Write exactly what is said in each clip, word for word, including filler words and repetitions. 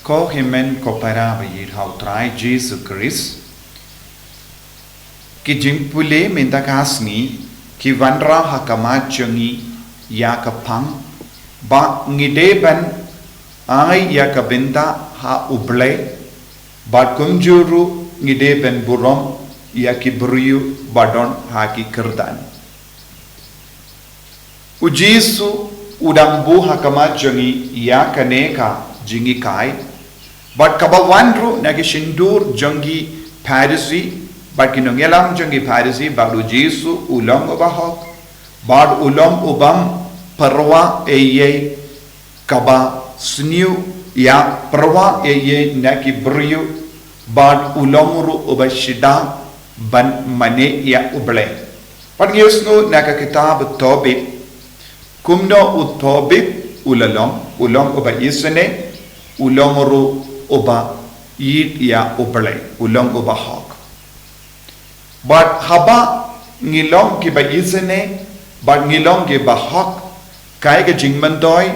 Ko hynmen ko para ba ïeit ha u Trai Jisu Khrist, ki jingpule mynta ka sngi ki wanrah ha khmat jong ngi ïa ka phang ba ngi dei ban ai ïa ka bynta ha U Blei, bad kumjuh ruh ngi dei ban burom ïa ki briew ba don ha ki kyrdan. U Jisu u dang buh ha khmat jong ngi ïa kane ka jinghikai, bad kaba wan ruh na ki shyntur jong ki Pharisi bad ki nongïalam jong ki Pharisi, bad U Jisu u long uba hok, bad u long u bym pyrwa ei ei kaba sniew ïa pyrwa ei ei na ki briew, bad u long ruh uba shida ban mane ïa U Blei. Bad ngi ïohsngew na ka kitab Tobit kumno u Tobit u la long, u long uba isynei, u long ruh uba ïeit ïa U Blei, u long uba hok. Bad haba ngi long kiba isynei bad ngi long kiba hok, kaei ka jingmyntoi?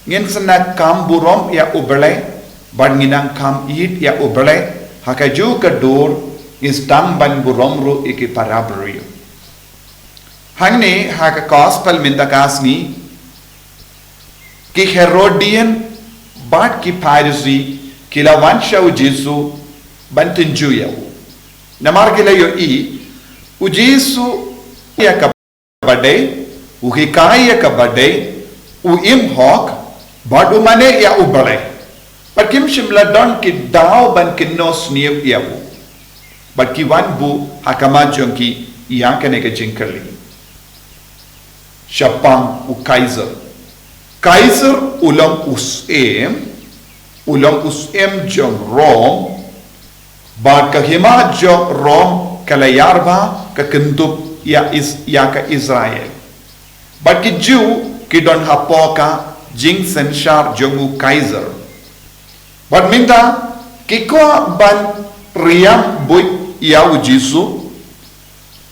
Ngin sa nang kham burom ïa U Blei bad ngin nang kham ïeit ïa U Blei. Ha kajuh ka dur ngi sdang ban burom ruh ïa ki para briew. Hangne ha ka gospel mynta ka sngi, ki Herodian bad ki Pharisi ki la wan sha U Jisu ban tynjuh ïa u. Namar ki la ïohi U Jisu ïa kaba dei, u hikai ïa kaba dei, u im hok, bad u mane ïa U Blei. Bad kim shym la don ki daw ban kynnoh sniew ïa u. Bad ki wan buh ha khmat jong ki ïa kane ka jingkylli shaphang u Kaiser. Kaiser u long u syiem, u long u syiem jong Rom, bad ka hima jong Rom ka la ïarap ba ka kyndup ïa Is-, ïa ka Israel. Bad ki Jiw ki don hapoh ka jingsynshar jong u Kaiser. Bad mynta ki kwah ban riam buit ïa U Jisu,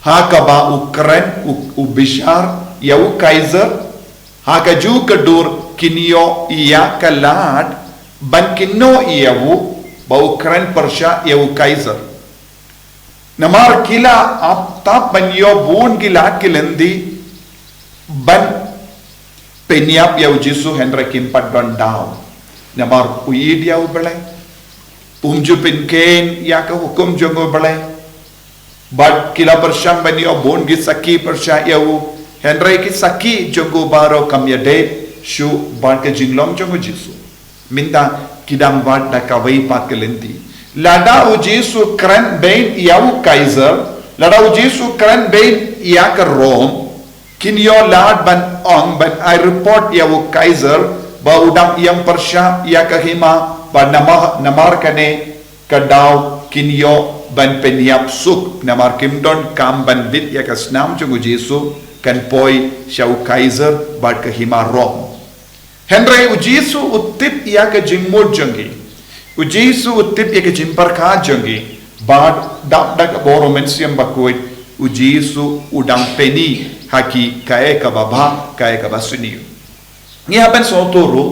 ha kaba u kren, u, u bishar ïa u Kaiser. Ha kajuh ka dur kin ïoh ïa ka lad ban kynnoh ïa u ba u kren pyrshah ïa u Kaiser. Namar ki la ap tap ban ïoh bun ki lad ki lynti ban pynïap ïa U Jisu, hynrei kim pat don daw. Namar u ïeit ïa U Blei, um ju pynkheiñ ïa ka hukum jong U Blei. Bad ki la pyrshang ban ïoh bun ki sakhi pyrshah ïa u, hynrei ki sakhi jong u baroh kam ïadei shuh bad ka jinglong jong U Jisu. Mynta ki dang wad da kawei pat ka lynti. Lada U Jisu kren beiñ ïa u Kaiser, lada U Jisu kren beiñ ïa ka Rom, kin ïoh lad ban ong, ban ai report ïa u Kaiser ba u dang ïeng pyrshah ïa ka hima, ba namar, namar kane ka daw kin ïoh ban pynïap suk, namar kim don kam ban bit ïa ka snam jong U Jisu, kan poi sha u Kaiser bad ka hima Rom. Hynrei U Jisu u tip ïa ka jingmut jong ki. U Jisu u tip ïa ka jingpyrkhat jong ki. Bad dap da ka bor U Mynsiem Bakhuid, U Jisu u dang pyni ha ki kaei kaba bha, kaei kaba sniew. Ngi hap ban sngewthuh ruh,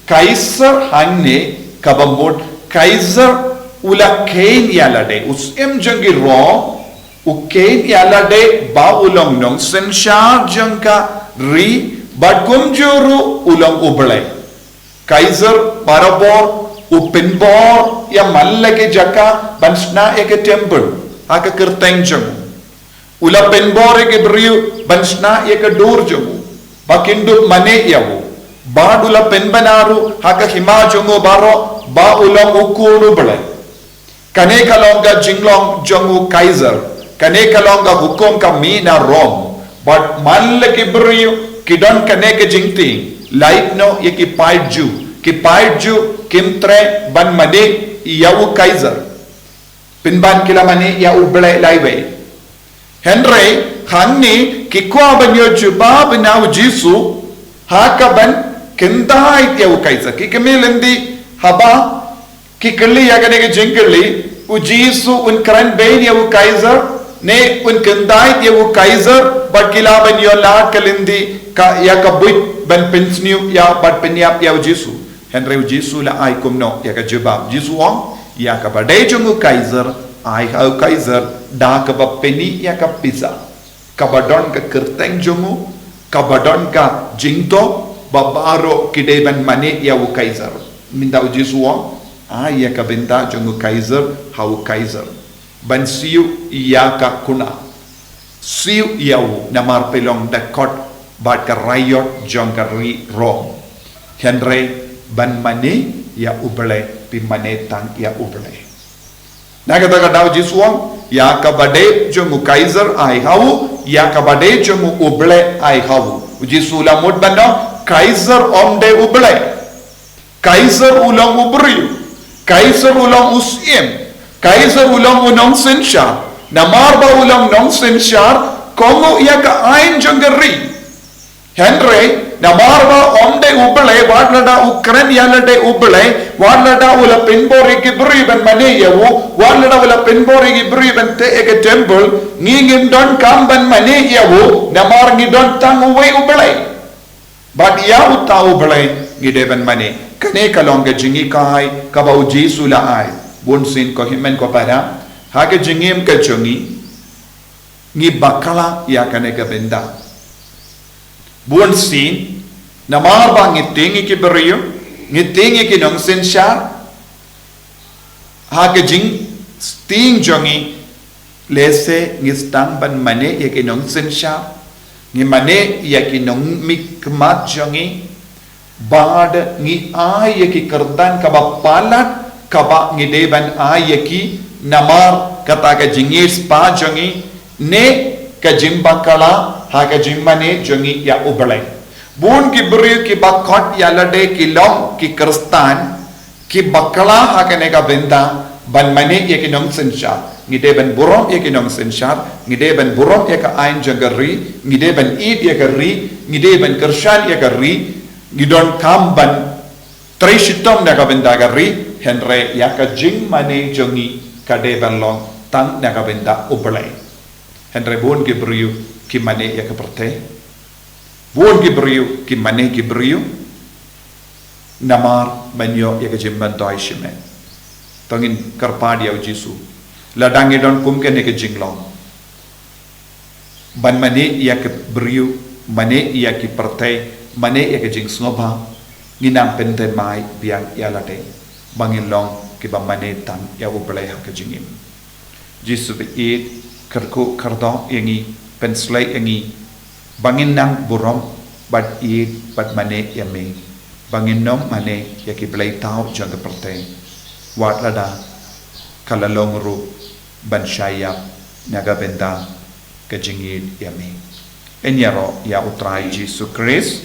Kaiser hangne kaba mut, Kaiser u la kheiñ ïa lade, u syiem jong ki Rom, u kheiñ ïa lade ba u long nongsynshar jong ka ri, bad kumjuh ruh u long U Blei. Kaiser barabor u pynbor ïa man la ki jaka ban shna ïa ka temple ha ka kyrteng jong u. U la pynbor ïa ki briew ban shna ïa ka dur jong u, ba kin dup mane ïa u. Bad u la pynbna ruh ha ka hima jong u baroh ba u long u khun U Blei. Kane ka long ka jinglong jong u Kaiser. Kane ka long ka hukum ka mih na Rom. Bad man la ki briew ki don kane ka jingtieng, lait noh ïa ki paid Jiw. Ki paid Jiw kim treh ban mane ïa u Kaiser. Pynban ki la mane ïa U Blei laiwei. Hynrei hangne ki kwah ban ïoh jubab na U Jisu ha kaban kyntait ïa u Kaiser. Ki kmie lynti haba ki kylli ïa kane ka jingkylli, U Jisu un kren beiñ ïa u Kaiser, ne un kyntait ïa u Kaiser, bad ki lah ban ïoh lad ka lynti ka, ïa ka buit ban pynsniew ïa bad pynïap ïa U Jisu. Hynrei u Jisu la ai kumno ïa ka jubab? Jisu ong, ïa kaba dei jong u Kaiser, ai ha u Kaiser, da kaba pyni ïa ka pisa. Kaba don ka kyrteng jong u, kaba don ka jingthoh, ba baroh ki dei ban mane ïa u Kaiser. Mynta u Jisu ong, ai ïa ka bynta jong u Kaiser ha u Kaiser. Ban siew ïa ka kuna. Siew ïa u namar phi long dkhot bad ka raiot jong ka ri Rom. Hynrei ban mane ïa u Blei, phi mane tang ïa u Blei. Na kata ka daw Jisu ong, ïa kaba dei jong u Kaiser ai ha u, ïa kaba dei jong u Blei ai ha u. U Jisu la mut ban ong, Kaiser um dei u Blei. Kaiser u long u briew. Kaiser u long u syiem. Kaiser u long u nongsynshar. Namar ba u long nongsynshar, kohnguh ïa ka aiñ jong ka ri. Hynrei namar ba um dei u Blei, wat lada u kren ïa lade u Blei, wat lada u la pynbor ïa ki briew ban mane ïa u, wat lada u la pynbor ïa ki briew ban teh ïa ka temple, ngi ngim donkam ban mane ïa u, namar ngi don tang uwei u Blei. Bad ïa uta u Blei ngi dei ban mane. Kane ka long ka jinghikai kaba u Jisu la ai. Bun sien ko hynmen ko para, ha ka jingim ka jong ngi, ngi bakla ïa kane ka bynta. Bun sien, namar ba ngi tieng ïa ki briew, ngi tieng ïa ki nongsynshar, ha ka jingtieng jong ngi, lehse ngi sdang ban mane ïa ki nongsynshar, ngi mane ïa ki nongmihkhmat jong ngi, bad ngi ai ïa ki kyrdan kaba palat, kaba ngi dei ban ai ïa ki, namar kata ka jingïeit spah jong ngi, ne ka jingbakla ha ka jingmane jong ngi ïa u Blei. Bun ki briew kiba khot ïa lade ki long ki Khristan, ki bakla ha kane ka bynta ban mane ïa ki nongsynshar. Ngi dei ban burom ïa ki nongsynshar, ngi dei ban burom ïa ka aiñ jong ka ri, ngi dei ban ïeit ïa ka ri, ngi dei ban kyrshan ïa ka ri, ngi donkam ban trei shitom na ka bynta ka ri, hynrei ïa ka jingmane jong ngi ka dei ban long tang na ka bynta u Blei. Hynrei bun ki briew ki mane ïa ka pyrthei. Bun ki briew ki mane ki briew. Namar ban ïoh ïa ka jingmyntoi shimet. To ngin kyrpad ïa u Jisu. Lada ngi don kum kane ka jinglong, ban mane ïa ki briew, mane ïa ki pyrthei, mane ïa ka jingsngewbha, ngin nang pynthymmai biang ïa lade. Ba ngin long kiba mane tang ïa u Blei ha ka jingim. Jisu baieit, kyrkhu kyrdoh ïa ngi, pynshlei ïa ngi, ba ngin nang burom bad ïeit bad mane ïa me, ba ngin ym mane ïa ki blei thaw jong ka pyrthei, wat lada ka la long ruh ban shah ïap na ka bynta ka jingïeit ïa me. Ngin ïaroh ïa u Trai Jisu Khrist.